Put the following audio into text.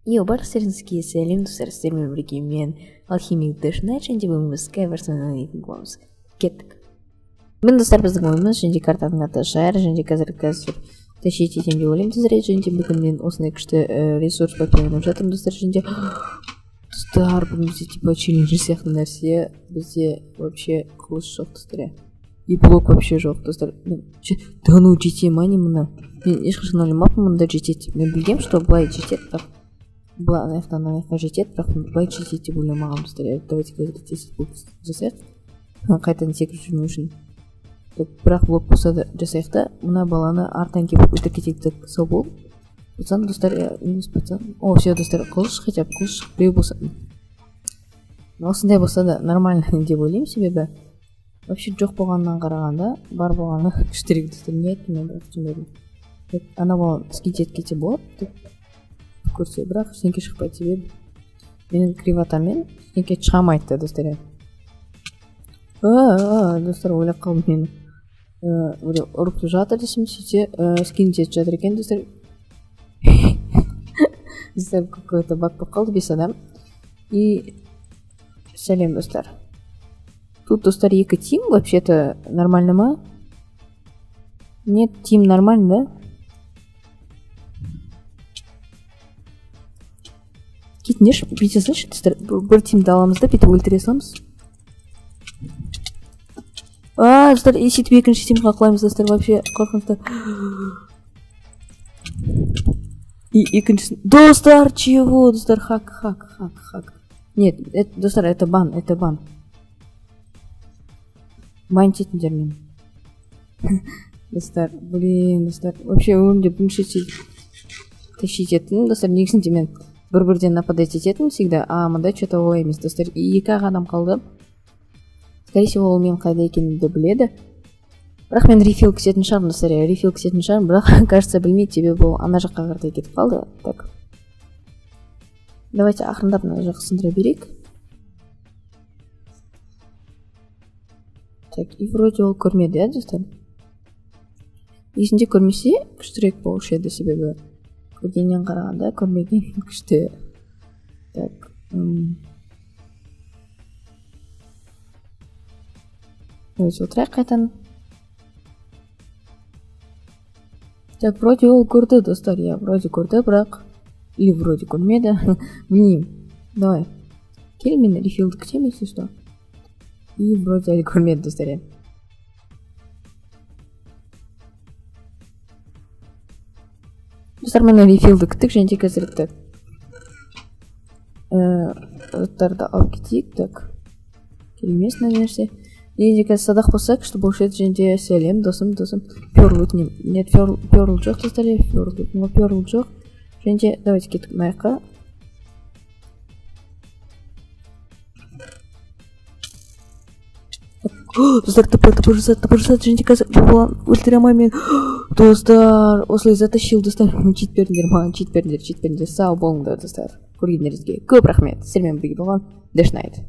Йоу, барлықтарыңызға сәлем, достар, сіздермен бірге мен, Алхимик Дэшнайт, және де бүгін біз Skywars ойнайтын боламыз. Кеттік. Бүгін, достар, біздің ойынымыз және де картаның аты Шайыр, және де қазір тащить етемін деп ойлаймын, достар, және де бүгін мен осындай күшті ресурс пакпен ойнап жатырмын, достар, және де достар, бүгін бізде типа челлендж сияқты нәрсе, бізде вообще қылыш жоқ, достар, и блок вообще жоқ, достар. Да ну, жете ма не мына? Мен ешқашан ойламаппын мұнда жетеді деп. Мен білгем, что былай жетеді, бірақ былай ана жақтан ана жаққа жетеді, бірақ былай жетеді деп ойламағанмын, достар. Давайте қазір тез блок жасайық, қайтадан секіріп жүрмеу үшін. Бірақ блок болса да жасайық та, мына баланы артынан келіп өлтіріп кетейік. Так, сау бол, пацан, достар, минус пацан. О, все, достар, қылыш, хотя бы қылыш біреу болса, осындай болса да нормально деп ойлаймын, себебі вообще жоқ болғаннан қарағанда бар болғаны күштірек, достар. Не айттым мен, бірақ түсінбедім. Ана бала скинуть етіп кетсе болады деп көрсе, бірақ ештеңке шықпайды, себебі менің кривотамен ештеңке шыға алмайды да, достар. Достар, ойлап қалдым, мені біреу ұрып жатыр десем, сөйтсе скинуть етіп жатыр екен, достар. Достар, какой то баг болып қалды, бес адам. И сәлем, достар. Тут, достар, екі тим, вообще то нормально ма? Нет, тим нормально, да? Кетіңдерші, бүйте салайыншы, достар, бір тимді аламыз да, бүйтіп өлтіре саламыз. А, достар, и сөйтіп екінші тимға құлаймыз, достар, вообще қорқынышты. И екіншісін, достар, чего, достар, хак, хак, хак, хак. Нет, это, достар, это бан, это бан. Бан етіңдер мені. Достар, блин, достар, вообще өмірімде бірінші рет тащить еттім, достар. Негізінде мен бір бірден нападать ететін всегда, а мында че то олай емес, достар. Екі ақ адам қалды, скорее всего, ол менің қайда екенімді біледі, бірақ мен рефил күтетін шығармын, достар, иә, рефил күтетін шығармын, бірақ, кажется, білмейді, себебі ол ана жаққа қаратай кетіп қалды. Так, давайте ақырындап мына жақты сындыра берейік. Так, и вроде ол көрмеді, иә, достар. Негізінде көрмесе күштірек болушы еді, себебі көргеннен қарағанда көрмеген күшті. Так, давайте отырайық қайтадан. Так, вроде ол көрді, достар, иә, вроде көрді, бірақ или вроде көрмеді, білмеймін. Давай, кел, мен рефилді күтемін, если что. И вроде әлі көрмеді, достар, иә. Достар, міне, рефилді күттік, және де қазір, так, заттарды алып кетейік. Так, керек емес мына нәрсе. Және де қазір садақ болса, күшті болушы еді. Және де сәлем, досым, досым, перл өтінемін. Нет, перл жоқ, достар, перл, перл жоқ. Және де давайте кеттік мына жаққа. Достар, тп, тп жасады, тп жасады, және де қазір бұл баланы өлтіре алмаймын мен, достар. Осылай затащил, достар. Чит беріңдер маған, чит беріңдер, чит беріңдер. Сау болыңдар, достар, көргендеріңізге көп рахмет. Сіздермен бірге болған Дэшнайт.